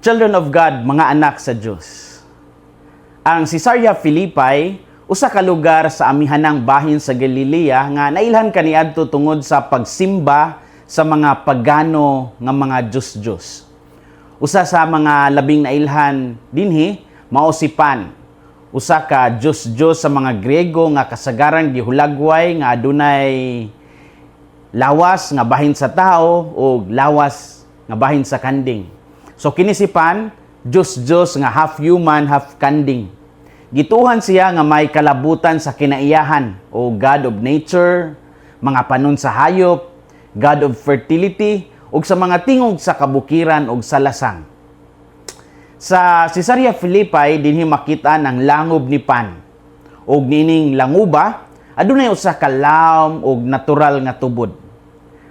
Children of God, mga anak sa Dios. Ang Cesarea Philippi, usa ka lugar sa amihanang bahin sa Galilea nga nailhan kaniadto tungod sa pagsimba sa mga pagano nga mga Diyos-Diyos. Usa sa mga labing nailhan dinhi mao si Pan, usa ka Diyos-Diyos sa mga Griego nga kasagaran gihulagway nga adunay lawas nga bahin sa tao o lawas nga bahin sa kanding. So kini si Pan, Diyos-Diyos nga half human, half kanding. Gituohan siya nga may kalabutan sa kinaiyahan o God of nature, mga panon sa hayop, God of fertility, ug sa mga tingog sa kabukiran ug sa lasang. Sa Cesarea Philippi dinhi makita ang langob ni Pan. Ug niining languba, adunay usa ka lawom ug natural nga tubod.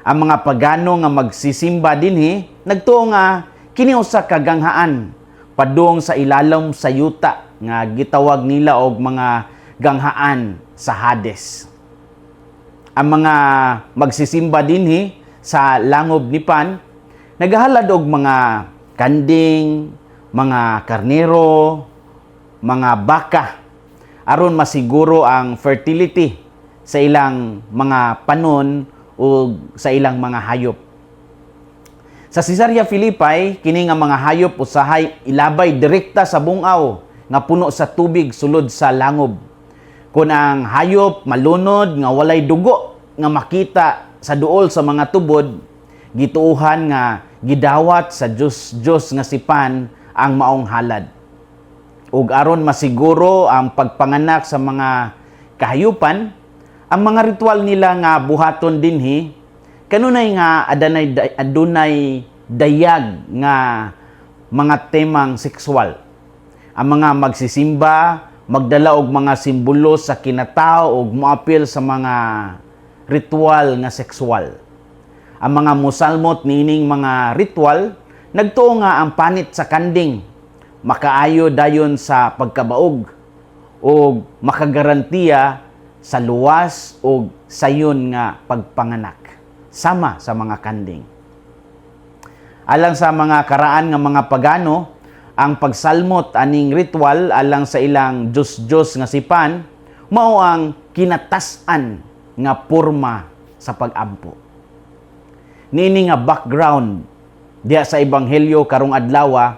Ang mga pagano nga magsisimba dinhi nagtuo nga kini usa ka ganghaan padung sa ilalom sa yuta nga gitawag nila og mga ganghaan sa Hades. Ang mga magsisimba dinhi sa langob ni Pan nagahalad og mga kanding, mga karnero, mga baka aron masiguro ang fertility sa ilang mga panon o sa ilang mga hayop. Sa Cesarea Philippi, kini nga mga hayop usahay ilabay direkta sa bungaw nga puno sa tubig sulod sa langob. Kung ang hayop malunod nga walay dugo nga makita sa duol sa mga tubod, gituohan nga gidawat sa Diyos Diyos nga si Pan ang maong halad. Ug aron masiguro ang pagpanganak sa mga kahayupan, ang mga ritual nila nga buhaton dinhi kanunay nga adunay dayag nga mga temang sexual. Ang mga magsisimba magdala og mga simbolo sa kinatao ug moapil sa mga ritual nga sexual. Ang mga musalmot niining mga ritual nagtuo nga ang panit sa kanding makaayo dayon sa pagkabaog o makagarantiya sa luwas o sayon nga pagpanganak sama sa mga kanding. Alang sa mga karaan nga mga pagano, ang pagsalmot aning ritual alang sa ilang Diyos-Diyos nga si Pan, mao ang kinatas-an nga porma sa pag-ampo. Niini nga background diha sa ebanghelyo karong adlaw,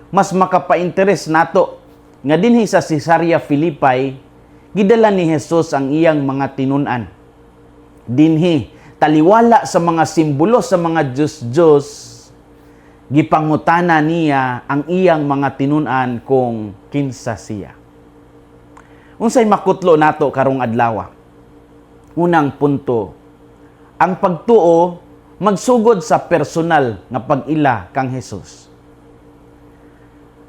mas makapainteres nato nga dinhi sa Cesarea Philippi gidala ni Jesus ang iyang mga tinun-an. Dinhi taliwala sa mga simbolo sa mga Diyos-Diyos, gipangutana niya ang iyang mga tinun-an kung kinsa siya. Unsay makutlo nato karong adlaw? Unang punto, ang pagtuo magsugod sa personal nga pag-ila kang Jesus.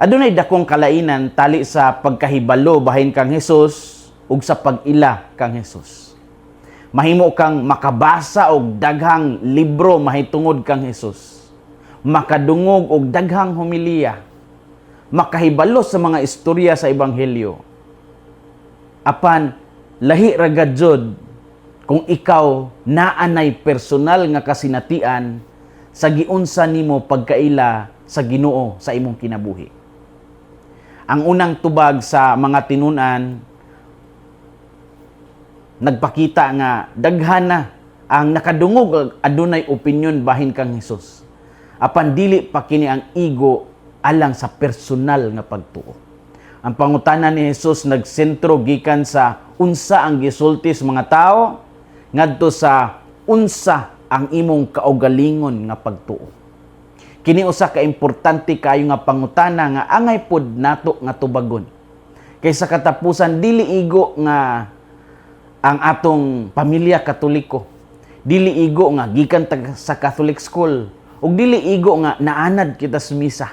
Adunay dakong kalainan tali sa pagkahibalo bahin kang Jesus ug sa pag-ila kang Jesus. Mahimo kang makabasa og daghang libro mahitungod kang Jesus. Makadungog og daghang homilya. Makahibalo sa mga istorya sa ebanghelyo. Apan lahi ra jud kung ikaw naanay personal nga kasinatian sa giunsa nimo pagkaila sa Ginoo sa imong kinabuhi. Ang unang tubag sa mga tinunan nagpakita nga daghan na ang nakadungog, adunay opinion bahin kang Hesus. Apan dili pa kini ang igo alang sa personal nga pagtuo. Ang pangutana ni Jesus nagsentro gikan sa unsa ang gisulti sa mga tao ngadto sa unsa ang imong kaugalingon nga pagtuo. Kini usa ka importante kayo nga pangutana nga angay pod nato nga tubagon. Kay sa katapusan, dili igo nga ang atong pamilya Katoliko. Dili igo nga gikan ta sa Catholic school ug dili igo nga naanad kita sa misa.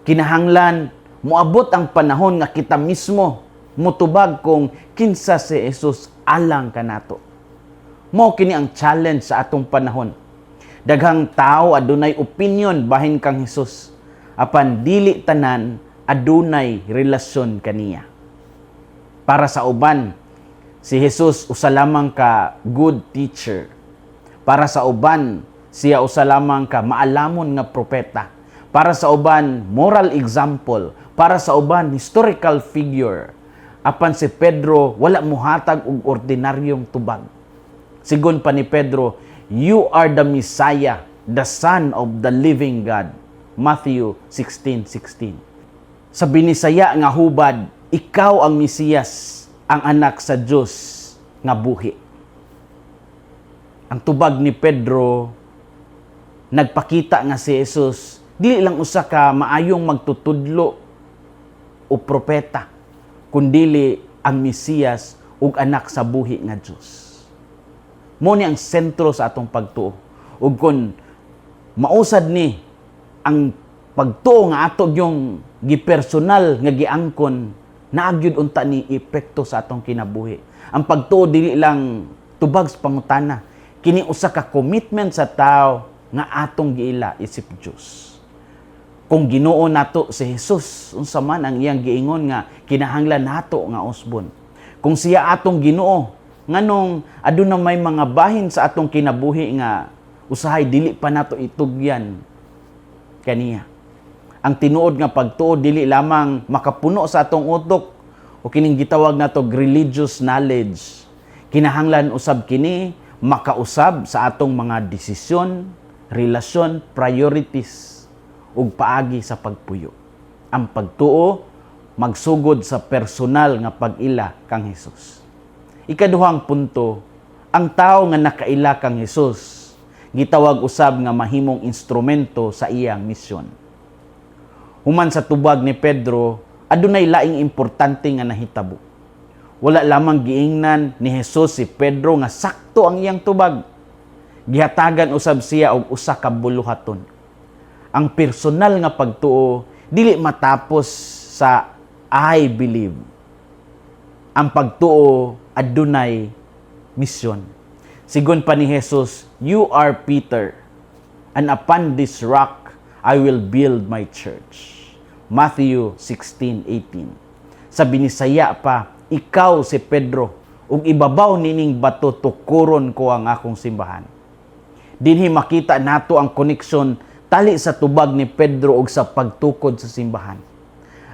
Kinahanglan moabot ang panahon nga kita mismo mutubag kung kinsa si Jesus alang kanato. Mao kini ang challenge sa atong panahon. Daghang tao adunay opinion bahin kang Hesus, apan dili tanan adunay relasyon kaniya. Para sa uban, si Jesus usa lamang ka good teacher. Para sa uban, siya usa lamang ka maalamon nga propeta. Para sa uban, moral example. Para sa uban, historical figure. Apan si Pedro wala muhatag og ordinaryong tubag. Sigon pa ni Pedro, "You are the Messiah, the Son of the living God." Matthew 16:16. Sa Binisaya nga hubad, ikaw ang Mesiyas, ang anak sa Dios nga buhi. Ang tubag ni Pedro nagpakita nga si Jesus dili lang usa ka maayong magtutudlo o propeta, kundili ang Mesiyas ug anak sa buhi nga Dios. Mao ni ang sentro sa atong pagtuo. Ug kung mausad ni ang pagtuo nga ato yung gipersonal nga giangkon, naa gyud unta ni epekto sa atong kinabuhi. Ang pagtuo dili lang tubag sa pangutana. Kini usa ka commitment sa tao nga atong giila isip Dios. Kung Ginoo nato si Jesus, unsa man ang iyang giingon nga kinahanglan nato nga usbon? Kung siya atong Ginoo, nganong aduna may mga bahin sa atong kinabuhi nga usahay dili pa nato itugyan kaniya? Ang tinuod nga pagtuo dili lamang makapuno sa atong utok o kining gitawag nato religious knowledge. Kinahanglan usab kini makausab sa atong mga desisyon, relasyon, priorities ug paagi sa pagpuyo. Ang pagtuo magsugod sa personal nga pag-ila kang Hesus. Ikaduhang punto, ang tao nga nakaila kang Hesus gitawag usab nga mahimong instrumento sa iyang misyon. Human sa tubag ni Pedro, adunay laing importante nga nahitabo. Wala lamang giingnan ni Jesus si Pedro nga sakto ang iyang tubag. Gihatagan usab siya og usa ka buluhaton. Ang personal nga pagtuo dili matapos sa "I believe." Ang pagtuo adunay misyon. Sigon pa ni Jesus, "You are Peter, and upon this rock I will build my church." Matthew 16:18. Sa Binisaya pa, ikaw si Pedro, ug ibabaw nining bato tukuron ko ang akong simbahan. Dinhi makita nato ang koneksyon tali sa tubag ni Pedro ug sa pagtukod sa simbahan.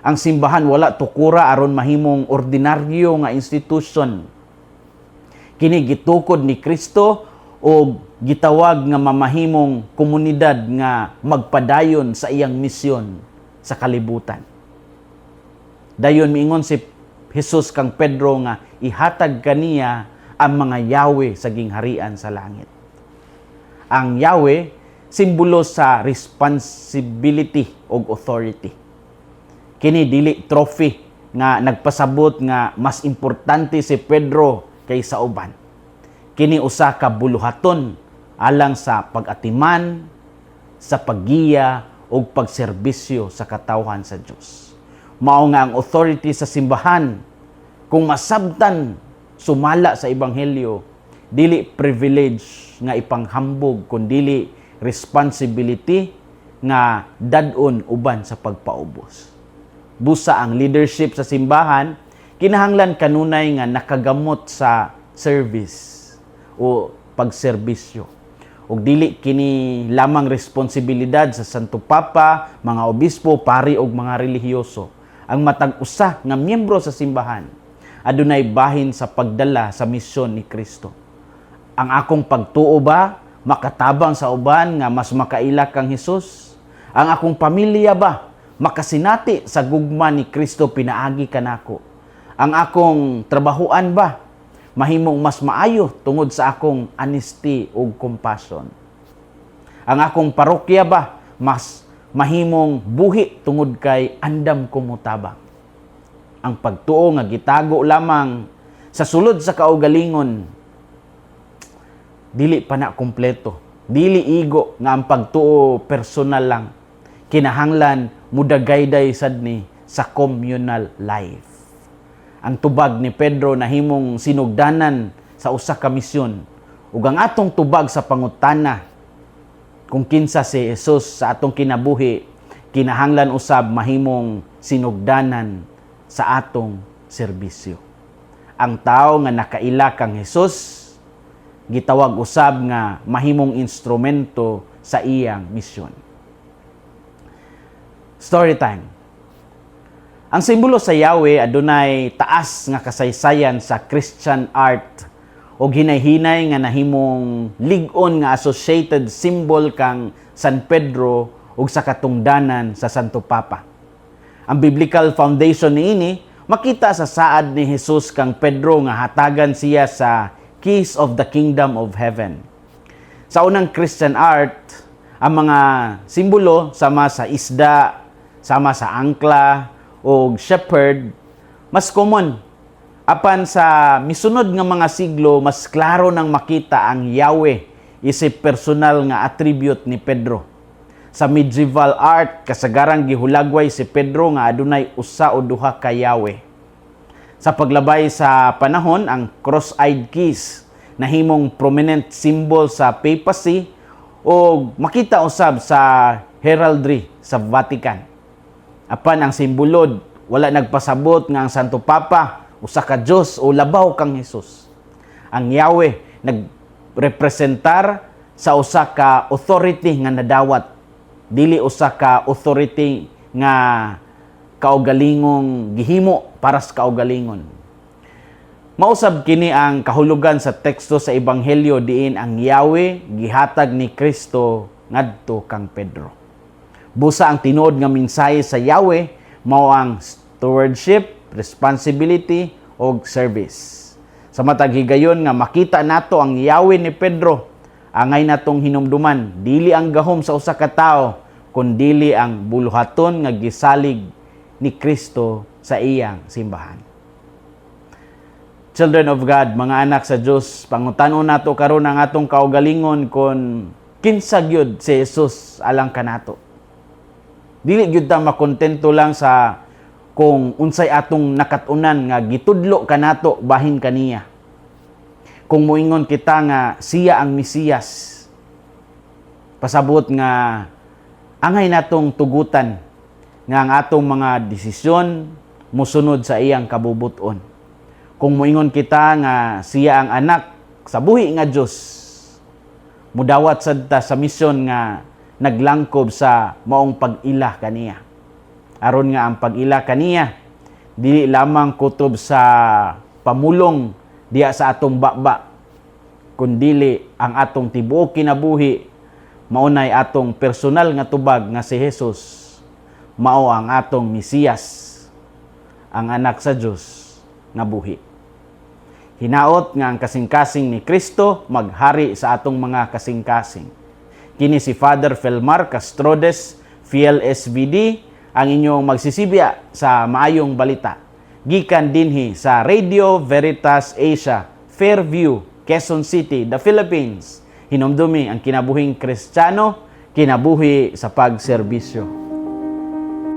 Ang simbahan wala tukura aron mahimong ordinaryo nga institusyon. Kini gitukod ni Kristo o gitawag nga mamahimong komunidad nga magpadayon sa iyang misyon sa kalibutan. Dayon miingon si Jesus kang Pedro nga ihatag kaniya ang mga yawe sa gingharian sa langit. Ang yawe, simbolo sa responsibility ug authority. Kini dili trophy nga nagpasabot nga mas importante si Pedro kaysa uban. Kini usa ka buluhaton alang sa pag-atiman, sa paggiya ug pagserbisyo sa katawhan sa Dios. Mao nga ang authority sa simbahan, kung masabtan sumala sa ebanghelyo, dili privilege nga ipanghambog kundili responsibility nga dad-on uban sa pagpaubos. Busa ang leadership sa simbahan kinahanglan kanunay nga nakagamot sa service o pagserbisyo. Ug dili kini lamang responsibilidad sa Santo Papa, mga obispo, pari ug mga relihiyoso. Ang matag usa nga miyembro sa simbahan adunay bahin sa pagdala sa misyon ni Kristo. Ang akong pagtuo ba makatabang sa uban nga mas makaila kang Hesus? Ang akong pamilya ba makasinati sa gugma ni Kristo pinaagi kanako? Ang akong trabahuan ba mahimong mas maayo tungod sa akong honesty ug compassion? Ang akong parokya ba mas mahimong buhi tungod kay andam ko motabang? Ang pagtuo nga gitago lamang sa sulod sa kaugalingon, dili pa na kumpleto. Dili igo nga ang pagtuo personal lang. Kinahanglan mudagayday sad ni sa communal life. Ang tubag ni Pedro nahimong sinugdanan sa usa ka misyon. Ug ang atong tubag sa pangutana kung kinsa si Jesus sa atong kinabuhi, kinahanglan usab mahimong sinugdanan sa atong serbisyo. Ang tao nga nakaila kang Jesus gitawag usab nga mahimong instrumento sa iyang misyon. Story time. Ang simbolo sa Yahweh adunay taas nga kasaysayan sa Christian art o hinay-hinay nga nahimong lig-on nga associated symbol kang San Pedro ug sa katungdanan sa Santo Papa. Ang biblical foundation niini makita sa saad ni Jesus kang Pedro nga hatagan siya sa keys of the kingdom of heaven. Sa unang Christian art, ang mga simbolo sama sa isda, sama sa angkla o shepherd mas common. Apan sa misunod nga mga siglo, mas klaro nang makita ang Yahweh isip personal nga attribute ni Pedro. Sa medieval art, kasagarang gihulagway si Pedro nga adunay usa o duha ka Yahweh. Sa paglabay sa panahon, ang cross-eyed keys nahimong prominent symbol sa papacy o makita usab sa heraldry sa Vatican. Apan ang simbolo wala nagpasabot nga ang Santo Papa usa ka Dios o labaw kang Hesus. Ang Yahweh nagrepresentar sa usa ka authority nga nadawat, dili usa ka authority nga kaugalingong gihimo para sa kaugalingon. Mausab kini ang kahulugan sa teksto sa Ebanghelyo diin ang Yahweh gihatag ni Kristo ngadto kang Pedro. Busa ang tinuod nga mensahe sa Yahweh mao ang stewardship, responsibility ug service. Sa matag higayon nga makita nato ang Yahweh ni Pedro, angay natong hinumduman dili ang gahom sa usa ka tawo kundili ang buluhaton nga gisalig ni Kristo sa iyang simbahan. Children of God, mga anak sa Dios, pangutanon nato karon ang atong kaugalingon kon kinsa gyud si Jesus alang kanato. Dili gyud ta makontento lang sa kung unsay atong nakat-unan nga gitudlo kanato bahin kaniya. Kung moingon kita nga siya ang Mesiyas, pasabot nga angay natong tugutan nga ang atong mga desisyon mosunod sa iyang kabubuton. Kung moingon kita nga siya ang anak sa buhi nga Dios, mudawat sad ta sa misyon nga naglangkob sa maong pag-ila kaniya. Aron nga ang pag-ila kaniya dili lamang kutob sa pamulong diya sa atong baba, kundili ang atong tibuok kinabuhi maunay atong personal nga tubag nga si Jesus mao ang atong Mesiyas, ang anak sa Dios nga buhi. Hinaot nga ang kasing-kasing ni Kristo maghari sa atong mga kasing-kasing. Kini si Father Felmar Castrodes, Fiel SVD, ang inyong magsisibya sa maayong balita. Gikan dinhi sa Radio Veritas Asia, Fairview, Quezon City, the Philippines. Hinumdumi ang kinabuhing Kristiyano, kinabuhi sa pagserbisyo.